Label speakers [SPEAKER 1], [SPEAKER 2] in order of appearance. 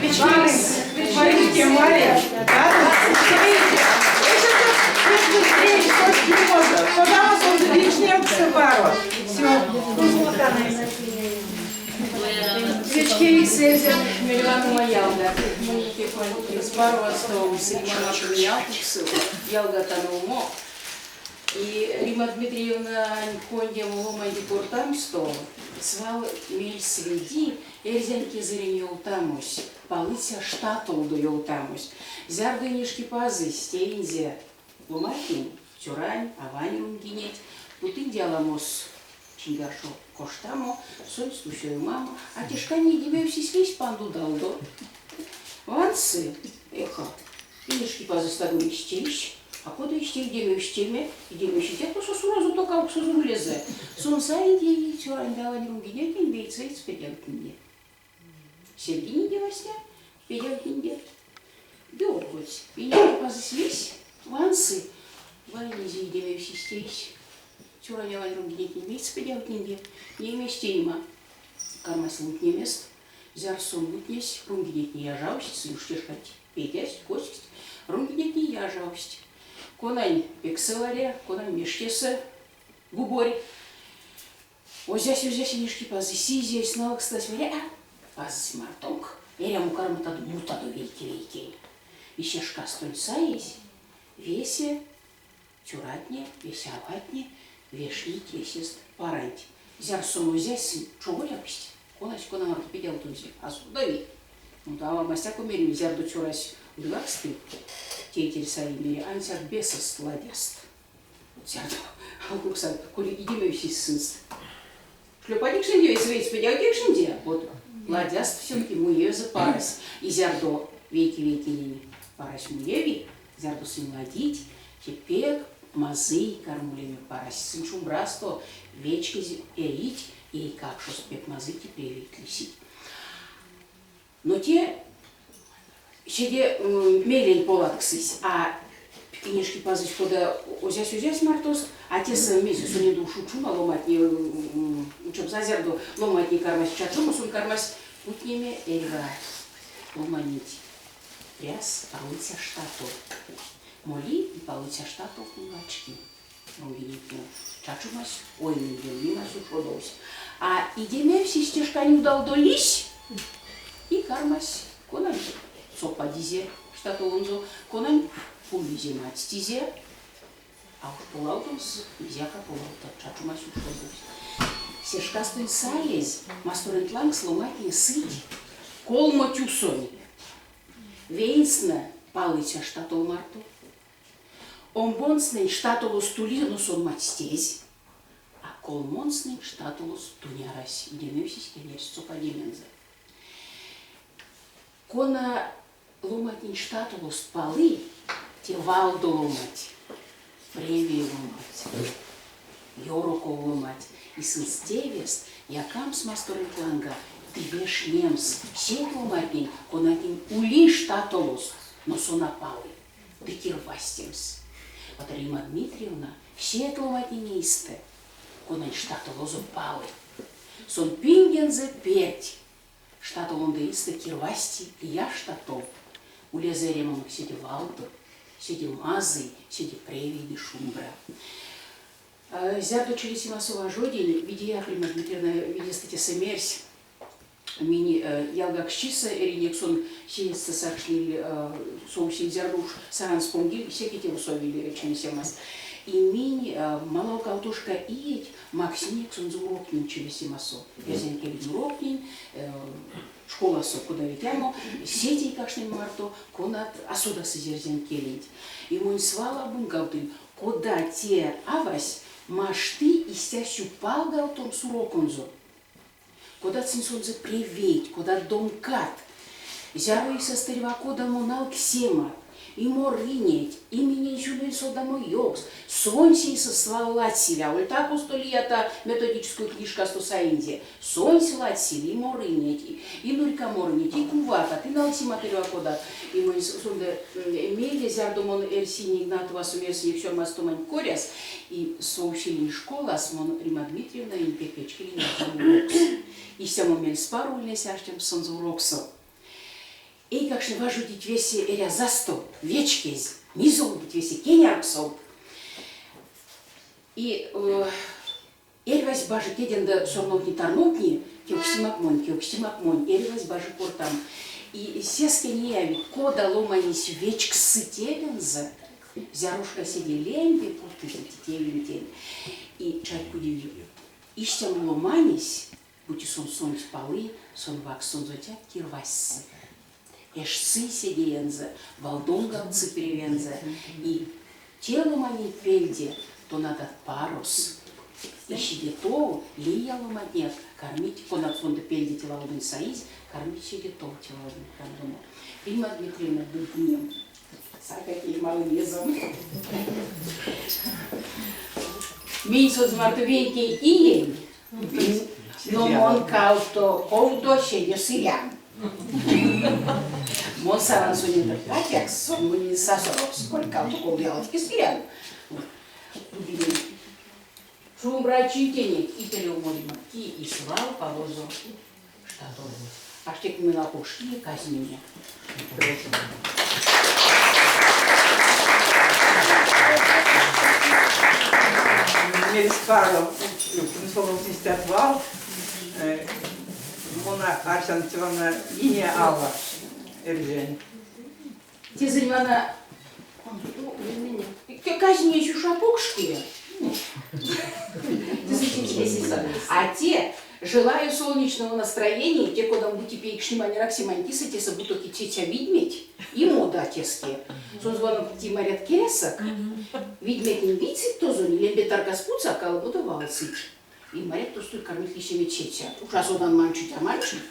[SPEAKER 1] Вечкевикс Мария, Кодамо сонзэ викшневксэ паро. Все,
[SPEAKER 2] Вечкевикс эрзянь мельванома ялгат. Монь мельспаро вастовомс Римма Анатольевна ялгатано умок. И Римма Дмитриевнань кондямо ломанде кортамсто свал мельс леди эрзянь кезэрень ёвтамось, палыця штатолдо ёвтамось. Зярдо Инешкипазось теинзе ломантнень, цёрань, авань рунгинеть, путынзе аламос чиньгашо коштамо, сонсь тусь оймамо, а те шкане идемевсесь лиссь пандо удалдо. Вансы, эха, Инешкипазось таго истя, а кода истя идемевстеме, идемевсить, а косо сурозо токавксозо улезэ. Сон саинзе цёрань авань рунгинетнень вейсэ педявтнине. Сельгиниде васня педявтниде. Ды оргодсь. Инешкипазось лиссь, вансы, вайнезе идемевсесь тейсь. Цёрань авань рунгинетнень вейс педявтниде, ней мезть теема? Кармась лутнемест. Зярс сон лутнесь, рунгинетне яжавсть, сынь уш те шканть педясть, коськсть, рунгинетне яжавсть. Конань пексэ варя, конань мештесэ губорь. Озясь, озясь Инешкипаз, сизесь, налкстась варя, а пазось мартонк, эрямо карматадо мутадо вейке-вейкень. Ещё шкастонть саезь, весе цёратне, весе аватне вешнить эсест паранть. Зярс сон озясь, сынь човорявсть, конась кона марто педявтынзе, а содави. Ну, ава мастяко мереме, зярдо цёрась урьваксты, тейтерь саи, мери, ансяк бесост ладяст. Зярдо алкуксак, коли идемевсесь сынст. Шлёпадикшнинде весе вейс педявтекшнинде, вот ладяст всё-таки муевезэ парась. И зярдо вейке-вейкенень парась муеви, зярдо сынь ладить, те пек мазый кармулеме парась. Сынь шумбрасто вечкезь эрить, эйкакшост пек мазыйть и превейть лисить. Но те седе мелень поладксызь, а Инешкипазось кода озясь-озясь мартост, а тесэ мезе сонензэ уш учома ломантне, учомс а зярдо ломантне кармасть чачомо, сон кармась путнеме эрьва ломаненть пряс палыця штатол. Моли и палыця штатолтнэнь вачки. Рунгинетне чачомась, оймень вельмемась ушодовсь. А идемевсесь те шкань удалдо лиссь и кармась конань цопадизе штатолонзо, конань пулизе мадстизе, а уш полавтомс мезеяк а полавты, чачомась ушодовсь. Се шкастонть саезь масторонть лангс ломантне сыть колмо тюсонь. Веенстнэ палыця штатол марто, Омбонстнэнь штатолось тули, но сон мадстезь, а колмонстнэнь штатолось тунь арась, идемевсесь кенерсь цопадемензэ. Кона ломантнень штатолост палы, те валдо ломанть, превей ломанть, ёроков ломанть, и сынст тевест якамс масторонть ланга ды вешнемс сеть ломантнень, конатнень ули штатолост, но сон а палы. Ды кирвазтемс. Вот Римма Дмитриевна сеть ломантнень эйстэ, конань штатолозо палы. Сон пингензэ перть штатолонть эйстэ кирвазти лия штатол, улезэ эрямонок седе валдо, седе мазый, седе превей ды шумбра. Зярдо Чилисемасо важодинь, видеяк Римма Дмитриевна видестэ тесэ мерсь, минь ялгаксчисэ эринек, сон сеедьстэ сакшныль совсиль, зярдо уш Саранск понгиль, секе тев совиль Чилисемас. И минь малав кавтошка иеть макснинек сонзэ уроктнень Чилисемасо. Эрзянь келень уроктнень, школасо кода ветямо, сеть эйкакштнень марто, конат а содасызь эрзянь келенть. И монь свал абунгавтыль, кода те авась машты истя сюпалгавтомс уроконзо. Кодат сынь сонзэ превейть, кодат домкат. Зяро эйсэст эрьва кодамо налксемат, и морынеть, и минень-сюнонь содамо ёвкс. Сонсь эйсэ свал ладсиль, аволь та-косто лията методической книжкасто саинзе. Сонсь ладсиль и морынеть, и нурька морынеть, и кувакат, и налксемат эрьва кодат. И монь сонзэ мейле, зярдо мон эрсинь Игнатовасо мерсинек сёрмадстомань коряс, и совсилинь школас, мон Римма Дмитриевнанень пек вечкилинь якамо урокс. Истямо мельспаро ульнесь аштемс сонзэ уроксо. Эйкакштне важодить весе эрязасто, вечкезь, мизолдыть весе кенярксов. И эрьвась бажи кедензэ сорновтни-тарновтни, кевкстемак монь, кевкстемак монь, эрьвась бажи кортам. И сеске неяви, кода ломанесь вечксы тевензэ, зярошка седе лембе путы тевентень. И чарькодеви, истямо ломанесь, бути сон сонсь палы, сон вакссонзо тяк кирвазьсы. Эшси седеензэ, валдомгавтсы превензэ, и те ломаненть пельде тонадат парос. И седе тов лия ломантне кармить, конат сонзэ пельде те валдонть саизь, кармить седе тов те валдонть кандомо. Римма Дмитриевна Дубнин. Сакатей малынезом. Минь сонзэ марто вейке иень, но мон кавто ковдо седе сырян. Мон Сарансонь патякс, сон монь сазорокс, коль кавто ковдо ялатеке сырян. Шумбрачи тенек икелев молема, ки и свал палозо штатолось. Аштек мила покшкине казнене.
[SPEAKER 1] Мельспаро кунсоломс истят валт. Мон арсян вана ине ава эрзянь.
[SPEAKER 2] Тезэнь вана казнесь уш а покшке. А те, желаю солнечного настроения, те кода-бути пейкшнемань раксемань кисэ тесэ буто тетя видьметь и мода теске. Сон звонок ти марят керясак, видьметнень видьсыть тозонь, лембе таркас путсак, а лобода валсыть. И марят тосто кармить лисеме цецят. Уш а содан манчить, а манчить.